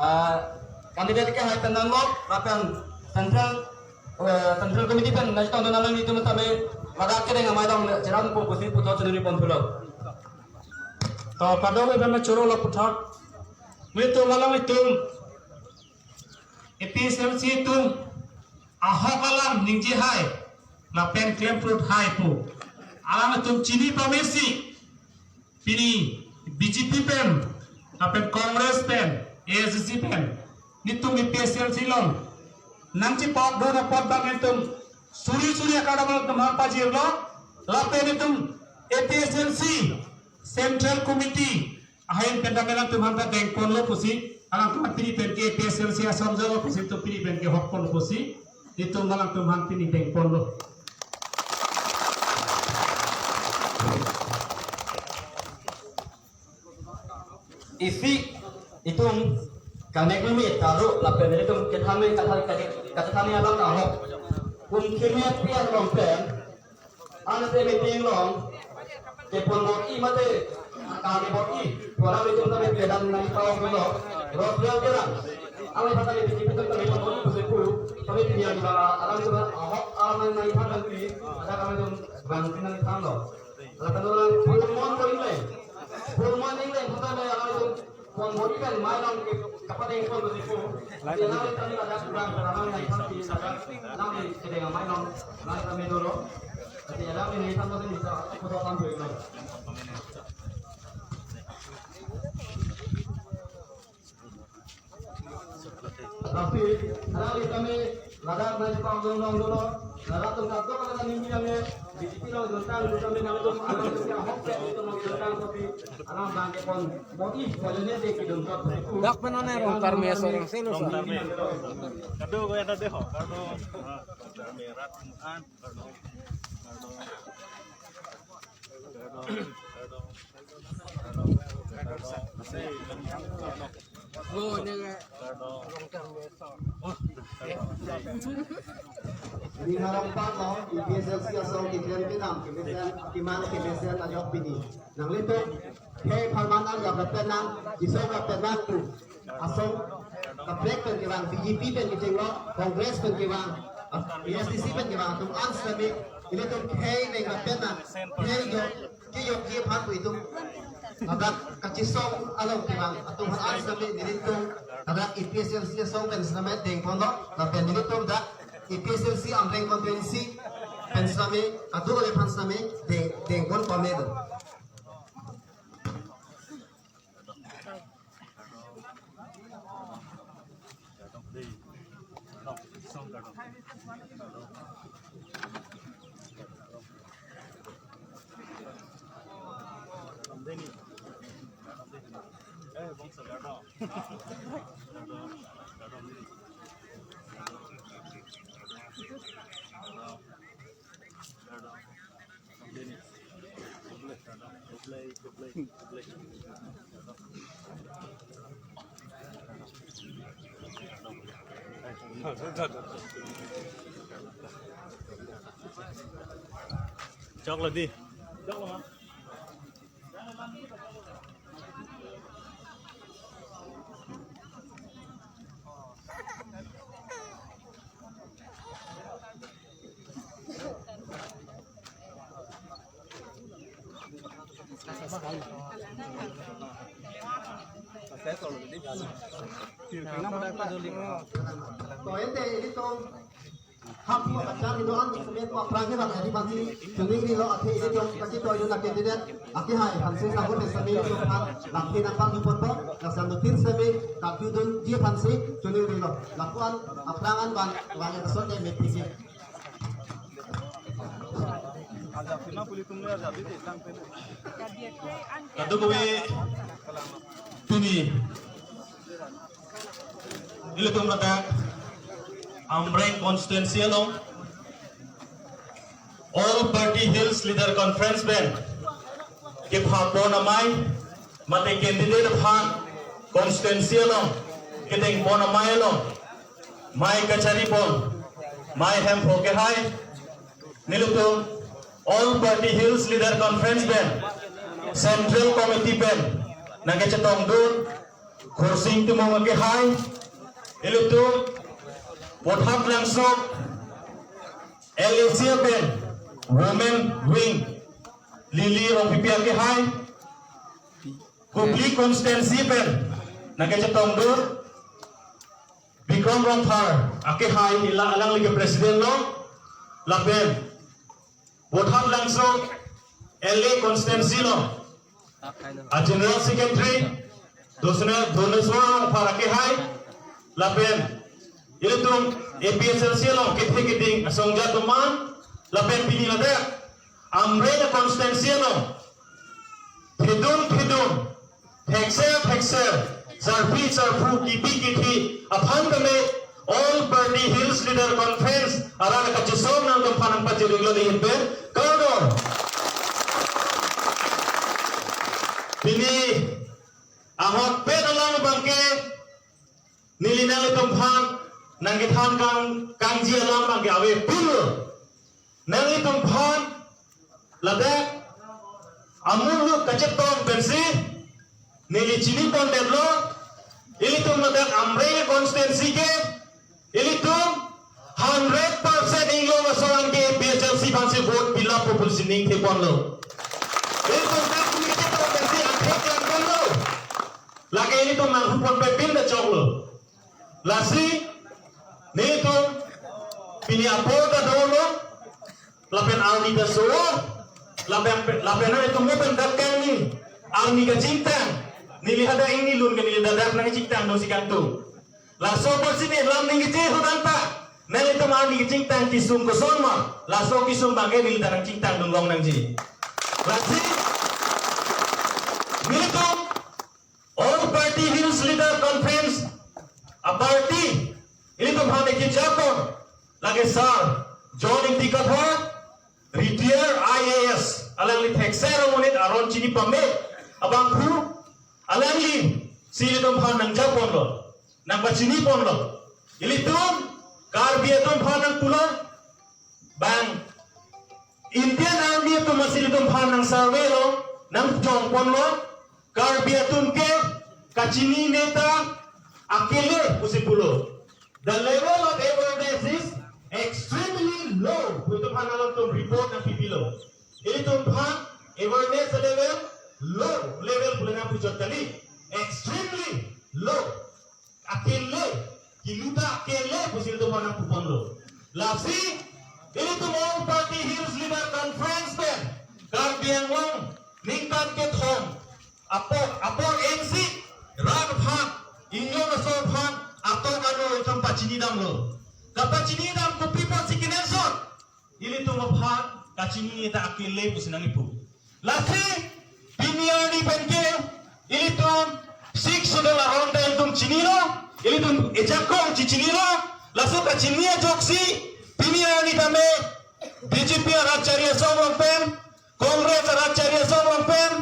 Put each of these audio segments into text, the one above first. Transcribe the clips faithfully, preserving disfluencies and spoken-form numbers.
Ah, candidate ke hai pen nanglok, lapen central, eh, central committee pen nangchetongdun alanglitum tame ladak kedeng amei along cherappo pusi puthot choningri ponthulo. To kardom pen choro lo puthot. Nelitum alanglitum A P H L C atum ahok alam ningje hai lapen klemprut hai pu. Alanglitum chini pamesi pini B J P pen, lapen Congress pen, A S D C pen, nelitum A P H L C along nangchepakdun apot abang nelitum suri suri akardom alanglitum aphan pajirlo, lapen nelitum A P H L C Central Committee ahin pen dak alanglitum aphan ta dengponlo pusi, alangtum pini pen ke A P H L C asong jalo pusi, nelitum pini pen ke hokponlo pusi, nelitum alangtum aphan pini dengponlo. Isi itum kanek meme taru lapen itum kethan me kathan, kathan, kathan alam ahok. Kum keme pian long pen, ante meeting along kepon bor-i mate kami bor-i. Pora itum tame pedan nangpalong lo. Rosel kelang. Ame pata ni bikin itum tame pon bor-i pusi pu. Tame pini agi bala alam itum ahok alam nangphan nangpi. Ada kami itum bangsin nangphan lo. Lapen orang pulmon ko ingleng. Pulmon ingleng putar na yang itu pon bor-i kan mai lang kapadeng pon bor-i ko. Dia lang kami ada kurang, ada lang yang kami ada lang di kedeng mai lang, lang kami dulu. Tapi ada yang ini sama sini sa aku tak tahu itu. Tapi, alang kami ladak nangpangdun long dolo, ladak atum kadokave nangning biang e, B J P along dontang, dontang kami nangtum alang kami ahok ke, itum along dontang kopi, alang bang kepon bor-i, kolene de kedun kot kopi. Dak pen ane Rongtar me seorang selo sa. Kado ko ada deh ho, kado. Rongtar me rat an, kado. Kado. Kado. Ini harap Pak lo, di B S L C asong di Kren Pinam, kemesen, kiman kemesen ajok pini. Nanglitum, hei parman ajak lapen nang, isong lapen nang tu. Asong, kaprek pen kevang, B J P pen kechenglo, Congress pen kevang, A S D C pen kevang, atum an sami, ilitum hei neng lapen nang, hei jo, kejokji aphan pu itum. Ladak kachisong along kevang atum aphan an sami nelitum ladak A P H L C asong pen sitame dengponlo, lapen nelitum dak A P H L C Amreng constituency pen sitame kadokave aphan sitame deng, dengpon pame do. Chok lo di. To ente ilitum hap ko kacharli do-an semet ko aphrang ke bang adi bangsi choningri lo, athe ilitum kachetoidun a-candidate akehai aphansi sahur pen sami ilitum aphan lamthe nangpangdunpo, lason nuttin sami kapjudunji aphansi choningri lo. Lapu-an aphrang an bang bang episode de mepisi. Kadokave pini ilitum ladak Amreng constituency along All Party Hills Leader Conference pen kepapon amei mate candidate aphan constituency along kedengpon amei along mei kacharipon mei hemphu kehai nelitum All Party Hills Leader Conference pen Central Committee pen nangkechetongdun Khorsing Timung akehai, ilitum Bothap Langso L A C pen Women Wing Lily Rongpipi akehai, Kopili constituency pen nangkachetongdun Bikram Rongphar akehai, ila alangli ke president lo, lapen Bothap Langso L A constituency lo a General Secretary Dosne Doneswar Rongphar akehai, lapen ilitum A P H L C along kethe keding asongja atum an, lapen pini ladak Amreng constituency along phidung phidung, thekser thekser, sarpi sarpo, kipi kithi aphan keme All Party Hills Leader Conference arat kachesong nangtumphan nangpajirlo, lahin pen kardom. Pini ahokpet alam abangke neli nanglitumphan nangkethan kang kangji alam abangke avepinlo. Nanglitumphan ladak amuluk kachetong pensi neli chinipondet lo. Ilitum ladak Amreng constituency ke ilitum hundred percent inglong aso an ke A P H L C aphansi vote pilappo pusi ningtheponlo. Ilitum dak kachetong pensi athek langponlo. Lake ilitum nanghuponpe pin ta choklo. Lasi nelitum pini apor ta dolo, lapen arni ta so, lapen lapen nelitum mo pen dak kangni arni kachingtang, neli hadak ingni lun ke neli dadak nangchingtang dosi kangtung. Laso apotsi ne lam ningje hudanta, nelitum arni kachingtang kesung koson ma, laso kesung abangke neli ta nangchingtangdun longnangji. Lasi nelitum All Party Hills Leader Conference a party ilitum aphan ekjapon lake Sir John Ingti Kathar, retired I A S, alangli thekser amonit aron chini pame abangphu, alanglisi ilitum aphan nangjaponlo, nangpachiniponlo. Ilitum Karbi atum aphan nangpulo, bang Indian Army atum asi ilitum aphan nang survey lo, nang jongponlo, Karbi atum ke kachini neta akele pusi pulo. The level of awareness is extremely low. Ilitum aphan alangtum report nangpipilo. Ilitum aphan awareness level low level pule nangpuchot kali. Extremely low. Akele, kiluta akele pusi ilitum aphan nangpuponlo. Lasi ilitum All Party Hills Leader Conference pen Karbi Anglong ningkan kethom apor apor ensi rat aphan, inglong aso aphan atok ano ilitum pachinidamlo. Kapachinidam kopi apotsi kenangsot? Ilitum aphan kachini neta akele pusi nangkipu. Lasi pini arni penke ilitum Sixth Schedule aron ta ilitum chinilo, ilitum ejakong chichinilo, laso kachini ajoksi pini arni tame B J P arat chari asong along pen, Congress arat chari asong along pen,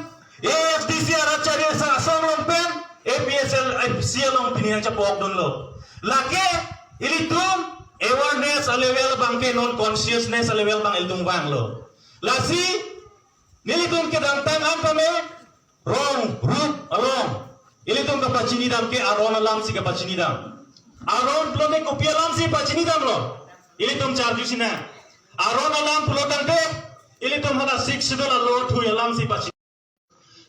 A F D C arat chari asong along pen, A P H L C along pini nangchapokdunlo. Lake ilitum awareness a level abangke non consciousness a level abang ilitum vanglo. Lasi nelitum kedamtang an tame rong rup along ilitum kapachinidam ke aron alamsi kapachinidam. Aron pulote kopi alamsi pachinidamlo? Ilitum charju sinang. Aron alam pulo tangte ilitum hala Sixth Schedule alo thui alamsi pachini.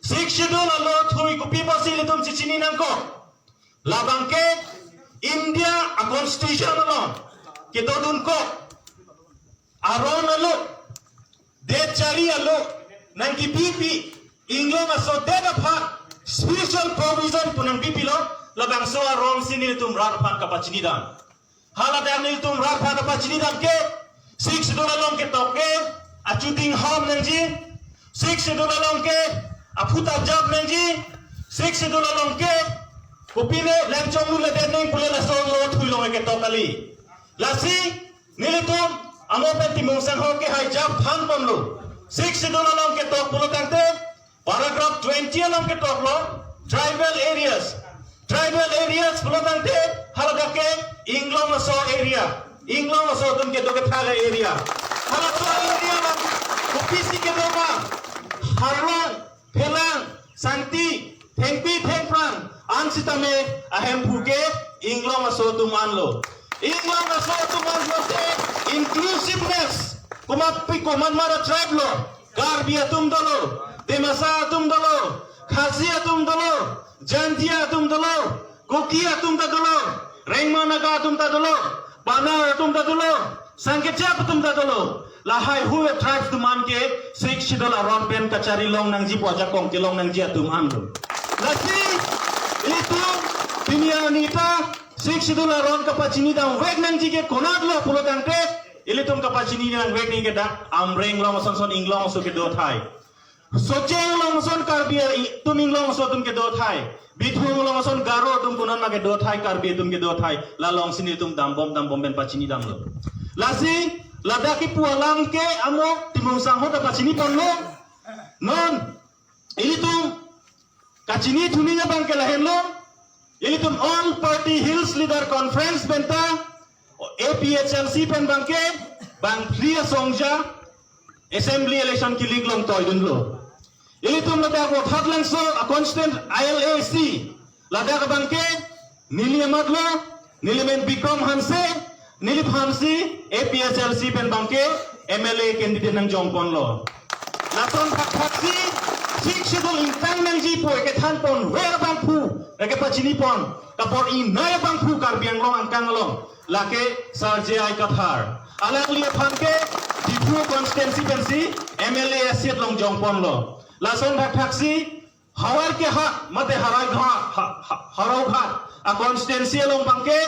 Sixth Schedule alo thui kopi apotsi ilitum chichini nangkok? Labangke India a constitution along kedodunkok aron alo, det chari alo, nangkipipi, inglong aso det aphan special provision pu nangpipilo. Labangso aronsi nelitum rat aphan kapachinidam. Haladak nelitum rat aphan kapachinidam ke Sixth Schedule along ketok ke achuting ham nangji, Sixth Schedule along ke aphuta jap nangji, Sixth Schedule along ke kopine lemchong lu ledet neng pule laso lo thui along ketok kali. Lasi nelitum amo pen Timung Sangho akehai japhan ponlo. Sixth Schedule along ketok pulo tangte paragraph twenty along ketoklo, tribal areas. Tribal areas pulo tangte haladak ke inglong aso area. Inglong aso atum kedo kethak area. Halaso area along kopisi kedo ma? Harlong, Phelang, Sangti, Thengpi, Thengphrang, an sitame ahemphu ke inglong aso atum anlo. Inglong aso atum anlo te inclusiveness. Komat pi komat mara tribe lo. Karbi atum dolo. Dimasa atum dolo. Khasi atum dolo. Jaintia atum dolo. Kuki atum ta dolo. Rengma Naga atum ta dolo. Banar atum ta dolo. Sangkejap atum ta dolo. Lahai hui tribe atum an ke Sixth Schedule aron pen kachari long nangji pu ajakong kelong nangji atum anlo. Lasi itum pini arni ta Sixth Schedule aron kapachini dam vek nangji ke konat lo pulo tangte, ilitum kapachini dam vek nangji ke dak Amreng along asonson inglong aso kedo athai. Socheng along ason Karbi atum inglong aso atum kedo athai. Bithung along ason Garo atum konat ma kedo athai, Karbi atum kedo athai. La alongsi nelitum dambom dambom pen pachini damlo. Lasi ladak kipu alam ke amo Timung Sangho ta pachini ponlo. Non ilitum kachini thuning abang ke lahenlo. Ilitum All Party Hills Leader Conference pen ta A P H L C pen abang ke bang phli asongja assembly election kilik long toidunlo. Ilitum ladak Vothatlangso a constituent I L A C ladak abang ke neli amat lo, neli men Bikram Hanse, neliphansi A P H L C pen abang ke M L A candidate nangjong ponlo. Lason thakthak si Sixth Schedule ingtang nangji pu ekethan pon ver abangphu ekepachini pon kapor inai abangphu Karbi Anglong angkang along lake Sar J I Kathar. Alangliphan ke Diphu constituency pensi M L A seat along jong ponlo. Lason thakthak si Howraghat mate Howraghat, ha, ha, Howraghat a constituency along abang ke,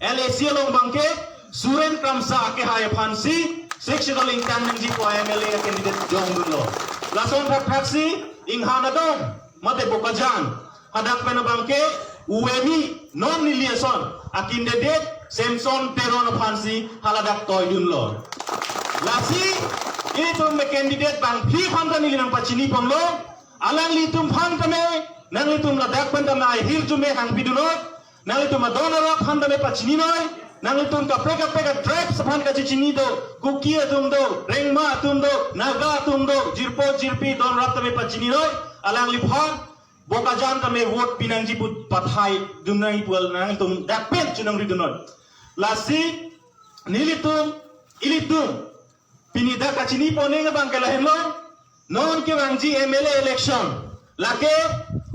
L A C along abang ke Suren Kramsa akehai aphansi Sixth Schedule ingtang nangji pu M L A candidate jongdunlo. Lason thakthak si Inghan Adong mate Bokajan hadak pen abang ke U M P non neli ason a candidate Samson Teron aphansi haladak toidunlo. Lasi itum me candidate bang phli aphan ta neli nangpachini ponlo. Alanglitum aphan tame, nanglitum ladak pen tame ahirjume hangpidunnon, nanglitum adon arap aphan tame pachininoi, nanglitum kaprek kaprek a tribes aphan kachechini do, Kuki atum do, Rengma atum do, Naga atum do, jirpo jirpi don arap tame pachininoi, alangliphan Bokajan tame vote pinangji pu pathai dunnoi pu nanglitum dak pen choningridunnon. Lasi nelitum, ilitum, pini dak kachini pon abang ke lahenlo, non kevangji M L A election, lake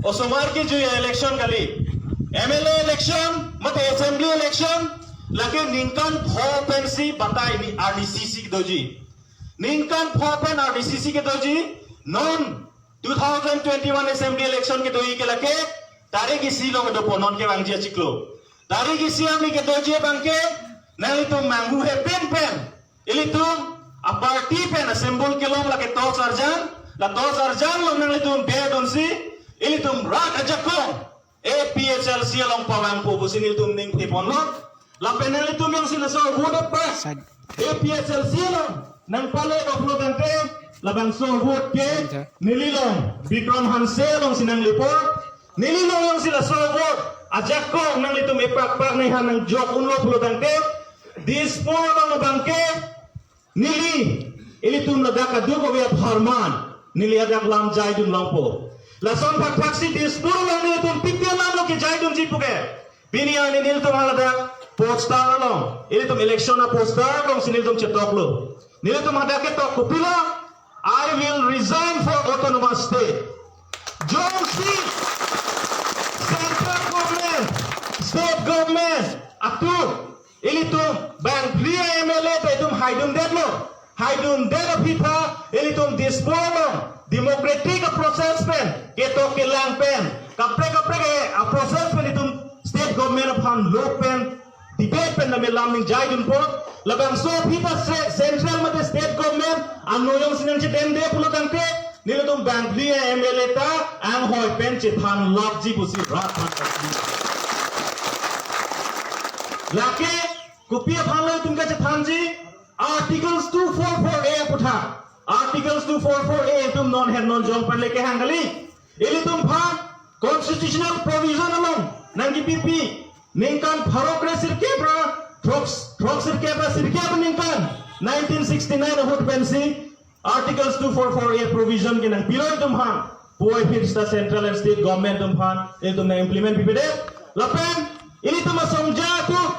osomar kejui election kali. M L A election mate assembly election lake ningkan pho pensi batai ni arnisi si kedoji. Ningkan pho pen arnisi si kedoji, non two thousand twenty-one assembly election kedoji ke lake tarik isi along kedo pon non kevangji achiklo. Tarik isi arni kedoji abang ke nanglitum manghu hepen pen ilitum a party pen a symbol kelong lake torch arjan, la torch arjan along nanglitum berdunsi ilitum rat ajakong A P H L C along pavangpo pusi nelitum ningthe ponlo. Lapen nanglitum jongsi laso vote pa Sad- A P H L C along nangpale doklo tangte labangso vote ke Anta. Neli along Bikram Hanse alongsi nanglepo. Neli along jongsi laso vote ajakong nanglitum epakpak nanghan nangjok unlo pulo tangte Dispur along abang ke neli, ilitum ladak kadokave apharman, neli ladak lam jaidun longpo. Lason thakthak si Dispur along nelitum pite lam lo kejaidunji pu ke. Pini arni nelitum haladak poster along, ilitum election a poster alongsi nelitum chetoklo. Nelitum hadak ketok kopilo, "I will resign for autonomous state." Jongsi central government, state government atum ilitum bang phli M L A ta itum haidundetlo. Haidundet aphi ta ilitum Dispur along democratic a process pen, ketok kelang pen, kaprek kaprek a process pen itum state government aphan lok pen, debate pen tame lam ningjaidunpo. Labangso aphi ta se-, central mate state government ano jongsi nangchedende pulo tangte, nelitum bang phli M L A ta anghoi pen chethan lapji pusi rat aphan kachini. Lake kopi aphan lo itum kachethanji, Articles two four four A aphuthak. Articles two four four A itum non her non jong pen le kehang kali. Ilitum aphan constitutional provision along nangkipipi ningkan pharo kre sirkep ra throk, throk sirkep ra sirkep ningkan nineteen sixty-nine ahut pensi Articles two four four A provision ke nangpilo itum aphan. puvoiphit seta central and state government atum aphan ilitum nang implement pipedet. Lapen ilitum asongja atum,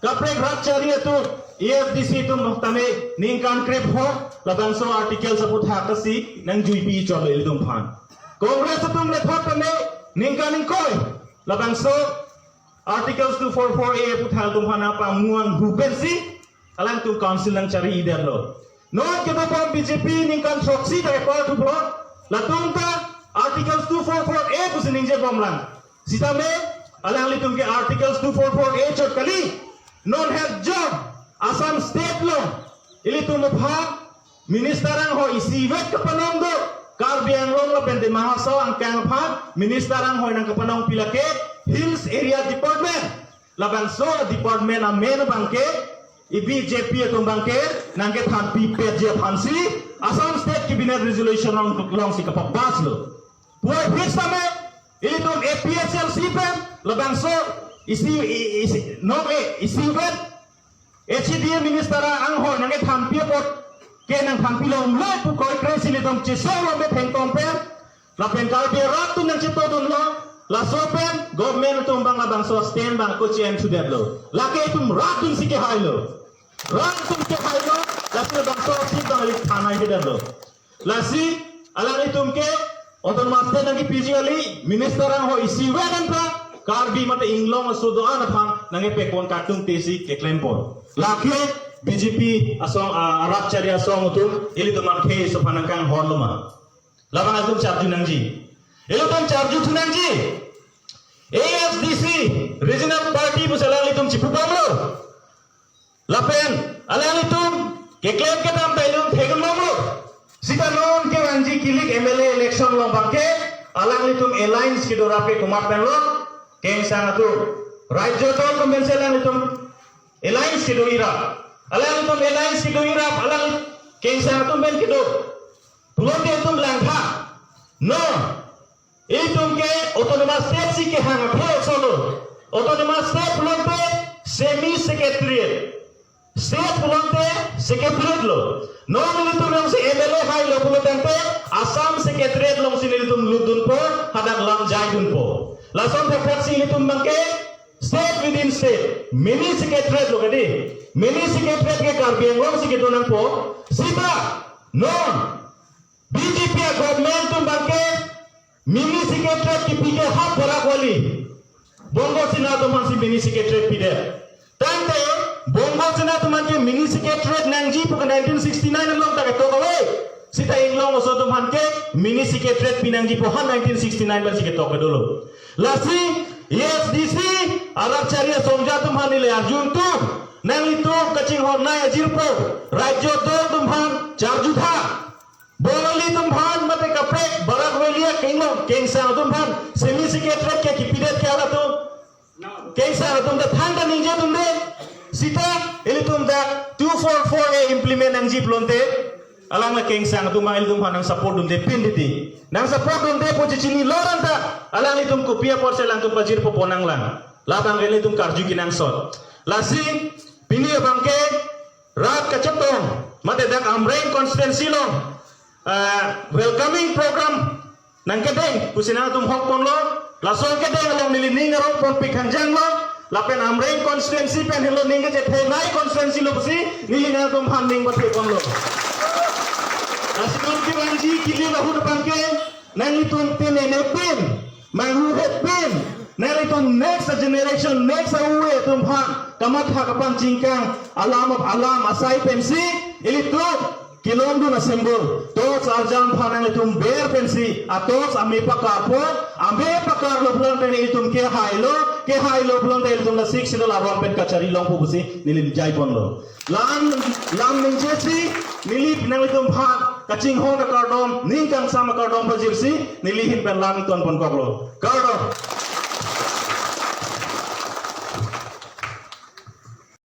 kaprek rat chari atum, A S D C atum tame ningkan krepho labangso articles aputhak si nangjuipi chotlo ilitum aphan. Congress atum le thot tame ningkan ingkoi labangso Articles two four four A aputhak ilitum aphan nangpamuang hu pensi alangtum council nangchari-idetlo. Non kedobom B J P ningkan throksi ta record thupo. Latum ta Articles two four four A pusi ningjebomlang. Sitame alanglitum ke Articles two four four A chot kali. Non het jok Assam State along ilitum aphan Minister anghoi isivet kapanong do. Karbi Anglong lapen Dima Hasao angkang aphan Minister anghoi nangkapanongpi lake Hills Area Department. Labangso department amen abangke i B J P atum abangke nangkethanpipetji aphansi Assam State Cabinet Resolution along, alongsi kapapasslo. Puvoiphit sitame ilitum A P H L C pen labangso isi, i- isi, no, eh, isivet H A D A Minister anghoi nangkethanpi apot ke nangthanpilongle pu kroikre si ilitum chesonglo metheng tong pen. Lapen Karbi arat atum nangchetongdunlo. Laso pen government atum abang labangso stand abang ko-change thudetlo. Lake itum rat atumsi kehailo. Rat atum kehailo. Lasi labangso seat abang ili thanai kedetlo. Lasi alanglitum ke autonomous state nangkepiji kali, minister anghoi isivet anta Karbi mate inglong aso do-an aphan nangkepekpon, katungtesi keklempon. Lake B J P asong, ah, arat chari asong atum ilitum akhei aso aphan nangkanghonlo ma? Labang atum charju nangji. Ilitum charju thu nangji. A S D C regional party pusi alanglitum chipupamlo. Lapen alanglitum keklem kedam ta ilitum thekdunbomlo. Sita non kevangji kilik M L A election along abangke alanglitum alliance kedo rap ke komat penlo? Kengsang atum. Raijo dol atum pensi alanglitum alliance kedo-irap. Alanglitum alliance kedo-irap, alang Kengsang atum pen kedo. Pulote itum langtha. No. Itum ke autonomous state si kehang aphi solo. Autonomous state pulote semi secretariat. State pulote secretariat lo. Non ilitum jongsi M L A hailo pulo tangte Assam Secretariat alongsi nelitum lutdunpo, hadak lam jaidunpo. Lason thakthak si ilitum abangke state within state, mini secretariat lo kadi. Mini secretariat ke Karbi Anglong si kedo nangpo. Sita non B J P government atum abangke mini secretariat kipi ke ha Barak Valley, Bongo Sena atum aphansi mini secretariat pidet. Tangte Bongo Sena atum aphan ke mini secretariat nangji pu ke nineteen sixty-nine along ta ketok ave. Sita inglong aso atum aphan ke mini secretariat pinangji pu ha nineteen sixty-nine pensi ketok ke dolo. Lasi A S D C arat chari asongja atum aphan neli arjudun, nanglitum kachinghon nai ajirpo, raijo dol atum aphan charjutha. Bongali atum aphan mate kaprek Barak Valley a-inglong Kengsang atum aphan semi secretariat ke kipidet ke halatum? Kengsang atum ta thangta ningjedunde. Sita ilitum ta two four four A implement nangji pulote, alang la Kengsang atum ilitum aphan nang support dunde pin titi. Nang support dunde pu chechinilo anta alanglitum kopi apotsi alangtum pajirpo pon nanglang. Labang ke ilitum karju kenangsot. Lasi pini abangke rat kachetong mate dak Amreng constituency along, ah, welcoming program nangkedeng pusi nangtum hokponlo. Laso kedeng along neli ning arongponpik hangjanglo. Lapen Amreng constituency pen helo ning kachethe nai constituency lo pusi neli nangtum aphan ning patheponlo. Lasi non kevangji kilik ahut abangke nanglitum tinene pin, manghuhet pin, nanglitum next generation, next a-ue atum aphan kamatha kapangchingkang alam, alam asai pensi ilitum kelongdun a-symbol. Torch arjan aphan nanglitum ber pensi a-torch ame pakarpo, ame pakarlo pulote ilitum kehailo, kehailo pulote ilitum la Sixth Schedule aron pen kachari longpo pusi neli jaiponlo. Lam, lam ningjesi neli nanglitum aphan kachinghon akardom, ning kangsam akardom pajirsi neli ahin pen lam tonponkoklo. Kardom.